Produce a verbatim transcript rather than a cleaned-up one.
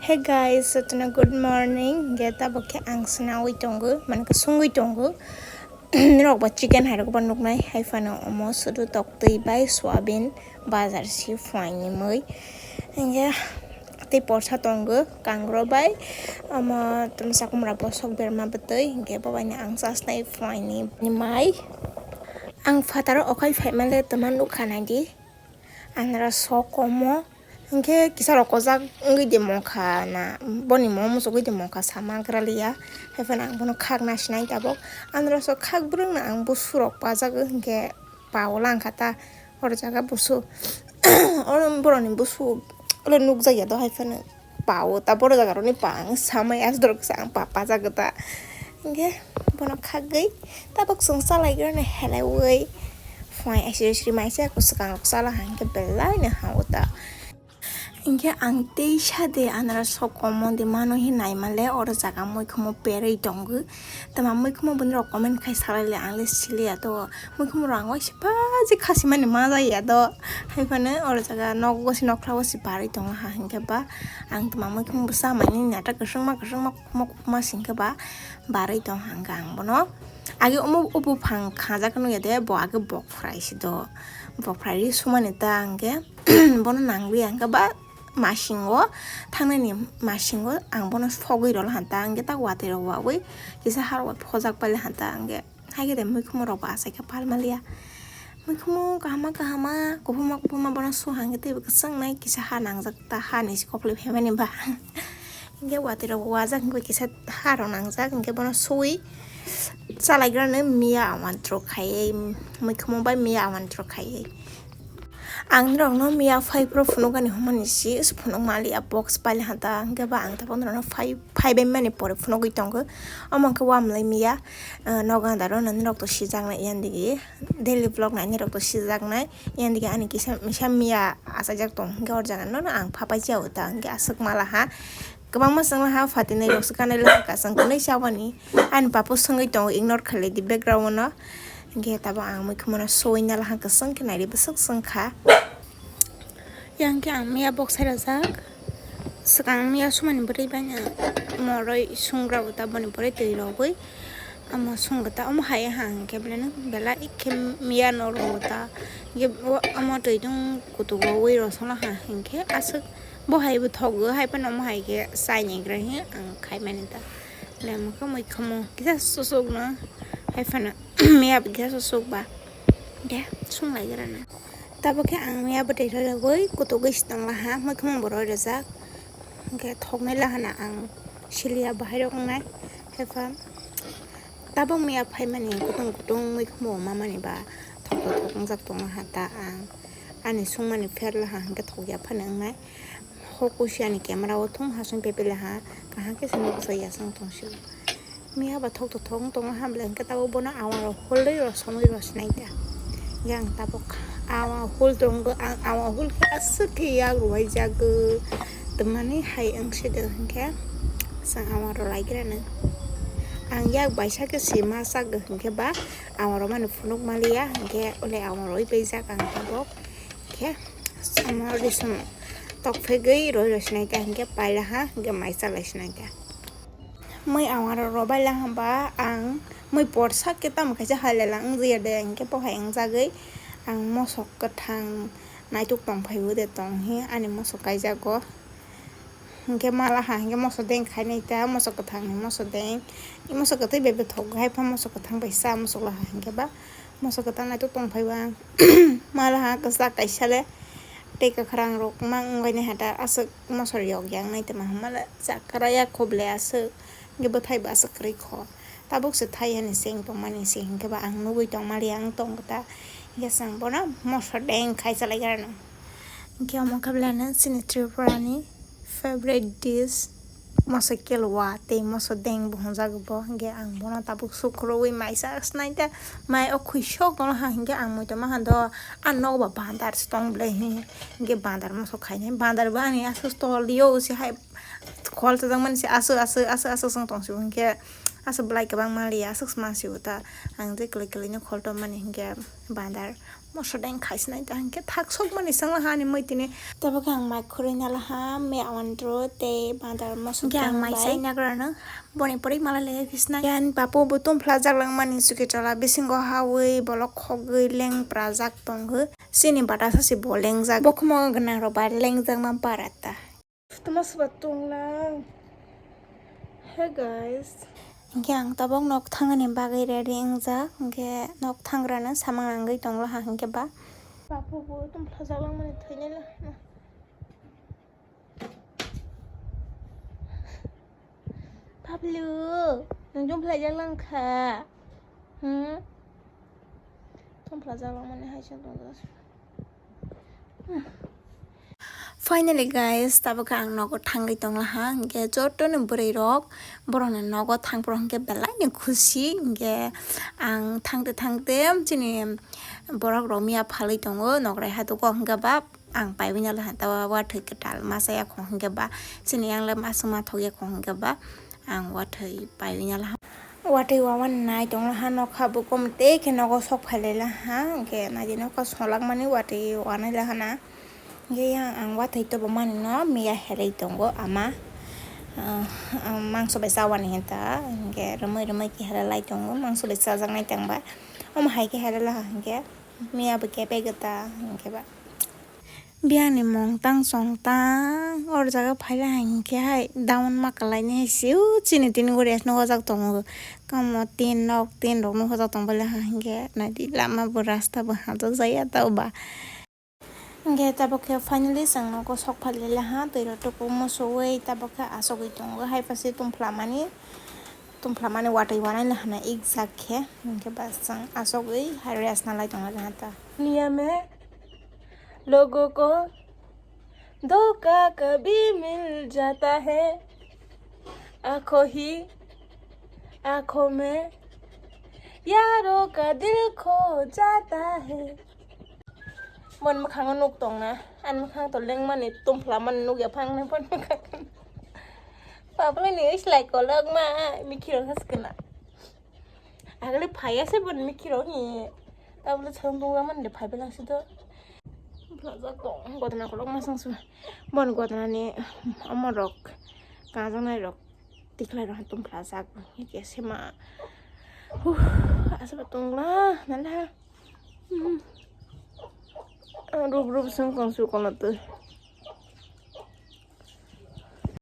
Hey guys, jotono good morning. Hingke tabok khe ang swnaui tongo, mane khe sungui tongo. Norok bo chicken hai rok bo nuknai, hai phano omo sudu toktwi bai soyabin bazar si phuaini mui. Hingke tei porsa tongo kangro bai, omo tei chakwmra bosok berma bwtwi, hingke bo bai no ang chasnai phuaini mai. Ang phataro okhai phaimale twma nukha naidi. Anara sok komo. Hingke kisa rok kojak wngwi de mokha na, boni mo muchugwi de mokha sama graliya. Haiphano ang bono khak nasinai tabok. Anara sok khak bwrwngno ang busurok pajago hingke pao langkha ta. Oro jaga busu. Oro borokni busu. Olo nukjakya do haiphano. Pao ta borok jaga rokni pa ang samai asdorok sa ang pa pajago ta. Hingke bono khagwi tabok chwng chalaigrani helaiwi phuai asiri asiri maisa swkang rok chala hangke belai no ha o ta. Hingke ang teisa de anara sok komo de mano hin naimale oro jaga muikhumo perwi tongo. Tama muikhumo bwni rok comment khai salai le ang le siliya to. Muikhumo rok ang waisa paji khasimani majaya do. Haiphano oro jaga nogo si nokla o si barwi tongo ha hingke ba. Ang tuma muikhumo bwsa maini nata kwchwngma kwchwngma kokma kokma singkhe ba barwi tong hangkha ang bono. Age omo o buphang khajak nukya de bo age bokphrai si do. Bokphrai ri sumani ta hingke bono nangli hingke ba masingo thangnani masingo ang bono sogwi rwla hanta hingke tak watwi rok wawi kisa harok bai phojak paila hanta hingke. Haikhe de muikhumu rok bo achaikha palmaliya. Muikhumu kahama kahama, kuphuma kuphuma bono su hangkhe teibo kwchwngnai kisa ha nangjak ta, ha nisi koplwi phaimani ba. Hingke watwi rok wajak hingke kisa ha rok nangjak hingke bono sui chalaigrano miya amantro khaiwi, muikhumu bai miya amantro khaiwi. Ang norokno miya phai phuru phunukani hwnmani si phunuk maliya box pailai hanta hingke ba ang tabuk norokno phai phaibai mani pore phunugwi tongo. Omo hingke wamlai miya, ah, nogo andaro norok to sijaknai yandigi daily vlog nainai rok to sijaknai yandigi ani kisa misa miya achaijak tong hingke o jaga no ang phapai jao ta hingke aswk mala ha. Kwbangma chwngla ha phatinai rok swkanai la ha kasang kwnwi chabani. Ani papo swngwi tongo ignore khailai di background o no. Hingke tabo ang muikhumo no soi nala ha kwchwng khe naidi bwswk swngkha. Yang khe ang miya box sai rajak. Swkang miya sumani bwrwi bai no moroi sungra bo ta boni pore twi rogwi. Omo sung bo ta omo hai ha hingke belai no belai khe miya no ro bo ta. Hingke o omo twi dung kutugo wi rosong la ha hingke aswk. Bo hai bo thogo, hai phano omo hai khe chai ni gra hi ang khai mani ta. Lemo khe moi khomo kisa susuk no, hai phano miya bo kisa susuk ba. De, sung lai gra na. Tabo khe ang miya bo tei roi rogoi kutuk goi si tong la ha, moi khomo bo roi rojak. Hingkhe thoknai la hana ang siliya bahai rok wngnai. Hai pha tabo miya phai mani kutung kutung moi khomo ma mani ba thok thok thok wngjak tong la ha ta ang. Ani sung mani pher la ha hingkhe thok ya phano wngnai. Hoko si ani camera o thung hasing pepe le ha, kaham khe se nukjak ya se wng tong si. Miya ba thok to thok wng tongo ha, belai hwnkhe tabuk bono awa rok hol rwi rw sonwi rw sinai ta. Yang tabuk awa hol tongo, ang awa hol khe aswk khe yak rwai jago. Twmani hai wng si de hwnkhe chwng awa rw lai gra nw. Ang yak bai sa khe si ma chak hwnkhe ba awa rw mani phunuk ma liya, hwnkhe ole awa rw bai jak ang tabuk. Khe. Omo risum tok phegwi roi roi sinai ta hingke paila ha hingke mai chalai sinai ta. Moi awa ro robai la hamba ang moi porsa khe tamo kaisa hai lela wng jaya de hingke bo hai wng jagwi ang mosok kwthang naituk tong phai bo de tong hi ani mosok kaijago. Hingke mala ha hingke mosok deng khainai ta mosok kwthang ni mosok deng. Mosok kwtwi bai bo thok hai pha mosok kwthang bai cha mosok la ha hingke ba. Mosok kwthang naituk tong phai ba. Mala ha kwchak kaisa le. Tei kwkhrang rok mang wngwi nai hata aswk mosor yok yang nai tongma hwnma le chakra ya kho ble aswk. Hwnkhe bwthai bo aswk kwrwi kho. Tabuk se thai hani se wng tongmani se hwnkhe ba ang nugwi tongma li ang tong kwta. Hwnkhe chwng bono mosor deng khai chalai gra no. Hwnkhe omo khe belai no chini Tripura ni favorite dish moso kelwa tei moso deng bo hwnjago bo, hwnkhe ang bono tabuk sukrubwi mai chasnai ta, mai o khwi sok tongla ha, hwnkhe ang muitu maha do, a nogo ba bandar se tong belai hi, hwnkhe bandar moso khainai, bandar bo ani aswk tolio se hai khol chajakmani se aswk aswk aswk aswk chwng tongsi bo, hwnkhe Asa belai kwbang maliya, aswk se mansibo ta. Ang je kwlwi kwlwi no kholtom mani hinkhe bandar moso deng khaisnai ta hinkhe thak sok mani swngla ha ani muitini. Tabuk ang mai khurui nala ha me awandro tei bandar moso hinkhe ang deng mai bai. Sai nagra no boni pori mala le phisnai. Yan bapu bo tum phlajak lang mani suki chola bisingo hawi bolok khogwi leng prajak tongo. Chini batasa se bo lengjak. Bokhmo gwnang rok ba lengjak ma bara ta. Tuma suba tonglang. Hey guys. Hinkhe ang tabok nok thangani bagwi ready wngjak. Hinkhe nok thangrano samung nangwi tongla ha hinkhe ba. Bapu bo tum phlajak langmani thwinai la. Pablo, nung tum phlajak langkha. Hmm? Tum phlajak langmani hai se tongjak. Finally guys, tabuk ang nogo thangwi tongla ha, hinkhe joto ni bwrwi rok borok ni nogo thangphuru hinkhe belai ni khusi, hinkhe ang thangte thangte chini borok rok miya phalwi tongo, nokrai ha tongo hinkhe ba ang paiwi nala ha, tawa wathwi kwtal masa ya khong hinkhe ba chini yang le masung ma thok ya khong hinkhe ba ang wathwi paiwi nala ha. Watwi wawan nai tongla ha nokha bo kom tei khe nogo sok phailaila ha, hinkhe naidi nokha solak mani watwi wanaila hana. Hinkhe yang ang watwi tobo mani no miya helai tongo ama, ah, ang mangso bai chawani hinta, hinkhe romwi romwi khe helai lai tongo, mangso bai chajaknai tangba. Omo hai khe helai laha hinkhe miya bo kebegeta hinkhe ba. Biyangni mungtang songtang or jaga phaila hinkhe hai down ma kwlaini hai se o chini tini guri asno hojak tongo. Kamo tin nok tin rokno hojak tong bale ha hinkhe naidi lama bo rasta bo hajak jaya tao ba. Hinkhe tabuk khe finally chwng nogo sok phalila ha twi rok tuku musuwi tabuk khe asogwi tongo hai pase tongphla mani. Tongphla mani watwi wanaila hana ekjak khe hinkhe ba chwng asogwi hai rest nalai tonglaijak ta. दुनिया में लोगों को धोखा कभी मिल जाता है, आंखों ही आंखों में यारों का दिल खो जाता है. Mon mwkhango nuk tongna, ani mwkhang to lengmani tongphla mani nuk ya phang nai pon mwkhang. Pablo ni slai kolok ma, mikhi rok has kana. Agale phai ase bon mikhi rok ni. Tablo chang dungla man de phai belang si do. Phla jak tong, godna kolok ma sang su. Bon godna ni amorok, kajaknai rok, tiklai rok tongphla jak. Ke se ma. Huh, asa ba tongla, nala. Hmm. Rup rup sung kong su kono tu.